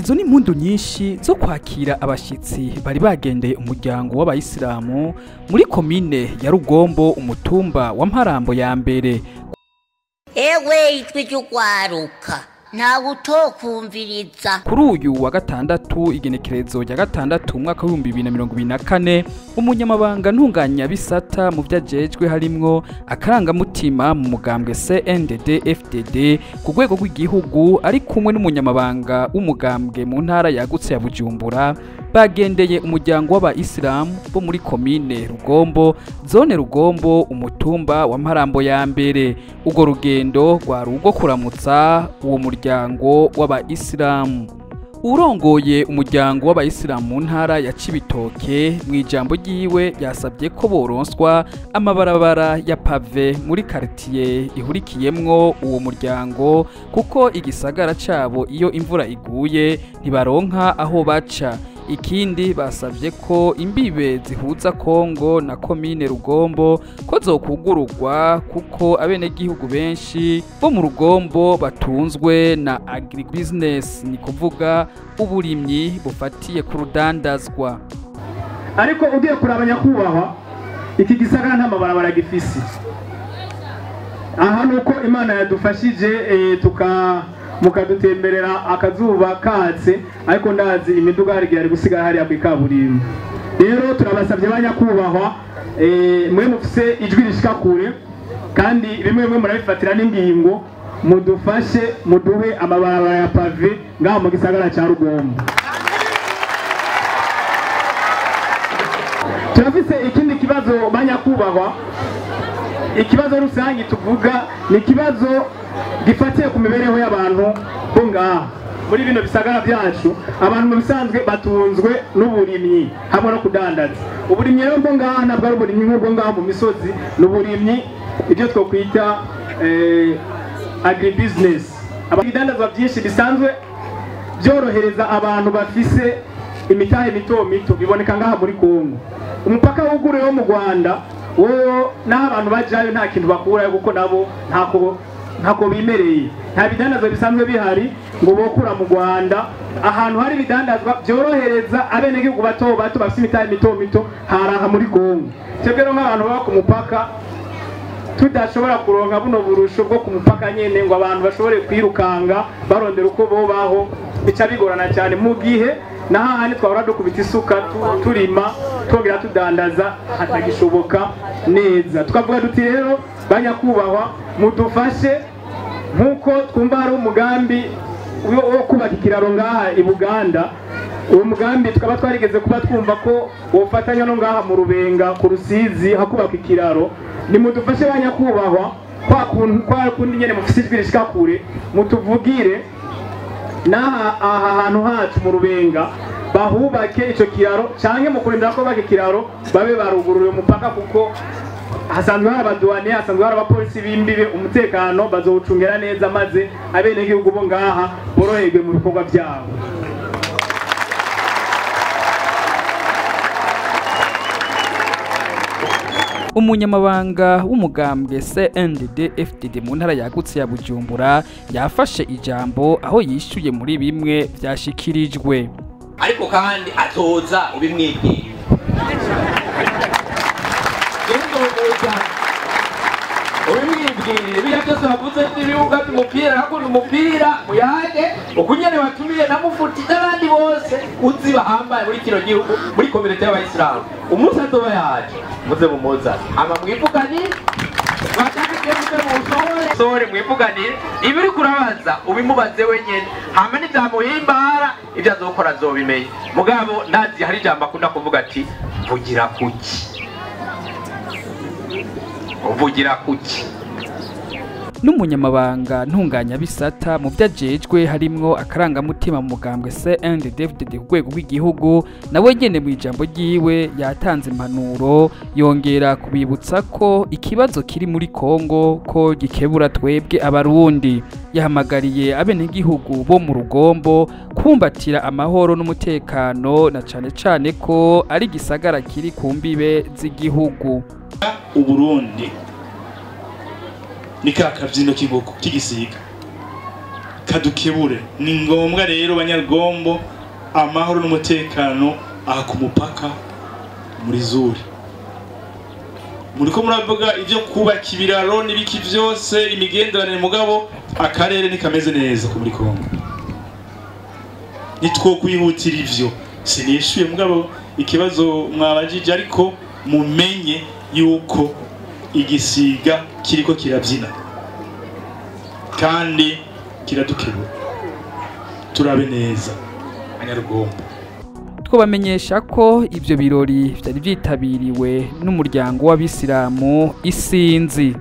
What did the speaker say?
Izo ni impundu nyinshi zo kwakira abashitsi bari bagendeye umuryango w'abayisilamu muri komine ya Rugombo, umutumba wa Mparambo ya mbere. Ewe ijwi ry'ugwaruka ntawe utokumviriza. Kuri uyu wa gatandatu, igenekerezo rya gatandatu, umwaka w'2024, umunyamabanga ntunganyabisata mu vyajejwe harimwo akarangamutima mu mugambwe CNDD FDD ku rwego rw'igihugu, ari kumwe n'umunyamabanga w'umugambwe mu ntara yagutse ya Bujumbura, bagendeye umuryango w'abayisilamu bo muri komine Rugombo, zone Rugombo, umutumba wa Mparambo ya mbere. Urwo rugendo rwari urwo kuramutsa uwo muryango w'abayisilamu. Urongoye umuryango w'abayisilamu mu ntara ya Cibitoke, mu ijambo ryiwe yasabye ko boronswa amabarabara ya pavé muri quartier ihurikiyemwo uwo muryango, kuko igisagara cabo iyo imvura iguye ntibaronka aho baca. Ikindi basabye ko imbibe zihuza Kongo na komine Rugombo ko zokugururwa, kuko abenegihugu benshi bo mu Rugombo batunzwe na agribusiness, ni kuvuga uburimyi bufatiye ku rudandazwa. Ariko ugiye kuraba, nyakubahwa, iki gisagara nta mabarabara gifise. Aha nuko Imana yadufashije tuka mukadutemberera akazuba katse, ariko ndazi imiduga hari igihe ari gusigara hariya kw'ikaburimbo. Rero turabasabye banyakubahwa, mwe mufise ijwi rishika kure kandi bimwe bimwe murabifatira n'ingingo, mudufashe muduhe amabarabara ya pavé ngaho mu gisagara ca Rugombo. Turafise ikindi kibazo, banyakubahwa. Ikibazo rusange tuvuga ni ikibazo gifatiye ku mibereho y'abantu bo ngaha muri bino bisagara byacu. Abantu mu bisanzwe batunzwe n'uburimyi hamwe no kudandaza. Uburimyi rero bwo ngaha ntabwo ari uburimyi nk'ubwo ngaha mu misozi, ni uburimyi ibyo twokwita agribusiness. Ibidandazwa byinshi bisanzwe byorohereza abantu bafise imitahe mito mito biboneka ngaha muri Kongo. Umupaka wuguruye wo mu Rwanda wo, naho abantu bajayo nta kintu bakurayo, kuko nabo ntako bimereye, nta bidandazwa bisanzwe bihari ngo bokura mu Rwanda. Ahantu hari ibidandazwa byorohereza abenegihugu bato bato bafite imitahe mito mito haraha muri Kongo. Twebwe rero nk'abantu baba ku mupaka tudashobora kuronka buno burusho bwo ku mupaka nyene ngo abantu bashobore kwirukanga barondera uko bobaho, bica bigorana cyane, mu gihe na hahandi twahora dukubita isuka turima twongera tudandaza hatagishoboka neza. Tukavuga duti rero banyakubahwa, mudufashe nk'uko twumva hari umugambi wo kubaka ikiraro ngaha i Buganda. Uwo mugambi tukaba twarigeze kuba twumva ko wofatanya no ngaha mu Rubenga ku Rusizi hakubaka ikiraro. Nimudufashe banyakubahwa, kwa kundi nyene mufise ijwi rishika kure, mutuvugire n'aha aha hantu hacu mu Rubenga bahubake ico kiraro, canke mu kurindira ko bubaka ikiraro babe baruguruye umupaka, kuko hasanzwe hari abaduwane, hasanzwe hari abapolisi b'imbibe, umutekano bazowucungera neza, maze abenegihugu bo ngaha boroherwe mu bikorwa vyabo. Umunyamabanga w'umugambwe CNDD FDD mu ntara yagutse ya Bujumbura yafashe ijambo, aho yishyuye muri bimwe vyashikirijwe. Ariko kandi atoza ubimwibwira, nzomuza ubimwibwirire. Biriya byose bavuze n'ibibuga by'umupira, nakunda umupira, muyage ukunyene batumiye na mufuti n'abandi bose uzi bahambaye muri kino gihugu, muri communauté y'abayisilamu. Umunsi azoba yaje muze mumuzane, hama mwivuganire, mwashaka muze musohore sohore mwivuganire. Ibi uri kurabaza ubimubaze wenyene, hama nivyamuhimbara ibyo azokora azobimenya. Mugabo ndazi hari ijambo akunda kuvuga ati: "Vugira kuki, uvugira kuki?" N'umunyamabanga ntunganyabisata mu vyajejwe harimwo akarangamutima mu mugambwe CNDD-FDD ku rwego rw'igihugu, nawe nyene mu ijambo ryiwe yatanze impanuro, yongera kubibutsa ko ikibazo kiri muri Kongo ko gikebura twebwe abarundi. Yahamagariye abenegihugu bo mu Rugombo kumbatira amahoro n'umutekano, na cane cane ko ari igisagara kiri ku mbibe z'igihugu. Uburundi ni ka kabyino k'inkoko k'igisiga. Kadukebure. Ni ngombwa rero banyarugombo, amahoro n'umutekano aha ku mupaka muri zuri. Muriko muravuga ivyo kubaka ibiraro n'ibiki vyose, imigenderanire, mugabo akarere ntikameze neza ko muri Kongo. Nitwo kwihutira ivyo. Sinishuye mugabo ikibazo mwabajije, ariko mumenye yuko igisiga kiriko kirabyina kandi kiradukebura. Turabe neza abanyarugombo. Twabamenyesha ko ibyo birori byari byitabiriwe n'umuryango w'abisilamu isinzi.